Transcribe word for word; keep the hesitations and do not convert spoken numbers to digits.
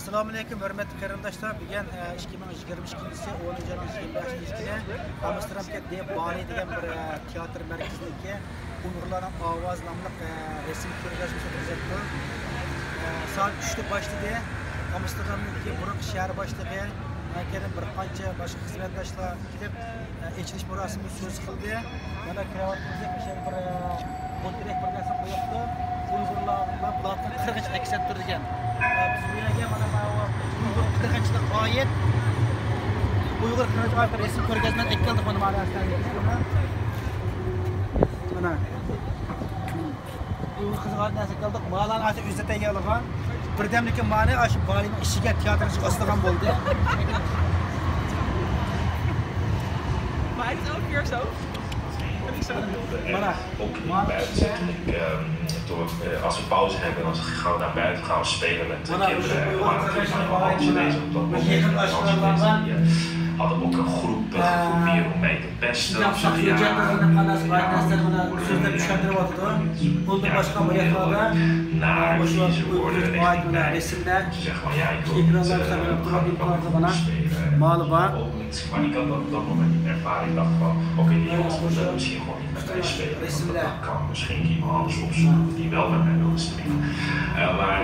ئەسسالامۇئەلەيكۇم، ھۆرمەتلىك قېرىنداشلار. بۈگۈن، ئە، ئىككى مىڭ يىگىرمە ئىككىنچى يىلى ئونىنچى ئاينىڭ يىگىرمە بەشىنچى كۈنى ئامستېردامدىكى دې بالى دېگەن بىر، ئە، تىياتىر مەركىزىدىكى ئۇيغۇرلارنىڭ ئاۋازى ناملىق، ئە، رەسىم كۆرگەزمىسى ئۆتكۈزۈلۈپتۇ. ئە، سائەت ئۈچتە باشلىدى. ئامستېردامدىكى بۇرۇنقى شەھەر باشلىقى، ئە، كېيىن بىر قانچە باشقا خىزمەتداشلار كېلىپ، ئېچىلىش مۇراسىمىدا سۆز قىلدى. مانا كىرىۋاتقىنىدەك ئىشەر بىر، ئە، بوتىرەك بىر نەرسە قويۇپتۇ. ئۇيغۇرلار بىلەن بۇلارنىڭ قىرغىنچە ئەكس ئەتتۈرىدىكەن. ئە، بىز بۇ يەرگە مانا، مانا ئۇيغۇر قىرغىنچىلىقىغا ئائىت، ئۇيغۇر قىرغىنچىلىقىغا ئائىت رەسىم كۆرگەزمىنى ئەكەلدۇق مانا، مانا. مانا. ئۇيغۇر قىزىغا نەرسە قىلدۇق. مالان ئاشۇ ئۆزى تەييارلىغان. بىردەملىككە مانى ئاشۇ بالىنىڭ ئىچىگە تىياتىرنى ئاسلىغان بولدى. Maak het ook weer zo. Vind ik zo leuk. Voilà. Ook niet buiten zitten. Ik, ehm, toen we, eh, als we pauze hebben, dan gaan we naar buiten, gaan we spelen met de kinderen. En we waren natuurlijk allemaal Chinezen op dat moment. En als Chinezen, die, eh, hadden ook een groep, eh, gegroepeerd om mij te pesten. Of ze te jagen. Ja, ja, ja. Naar deze woorden richting mij. Ze zeggen van, ja, ik wil niet, eh, gaan we spelen. Maar ik had dat op dat moment niet ervaren. Ik dacht van, oké, die jongens moeten misschien gewoon niet met mij spelen. Want dat kan misschien iemand anders opzoeken die wel met mij wil spelen. Eh, maar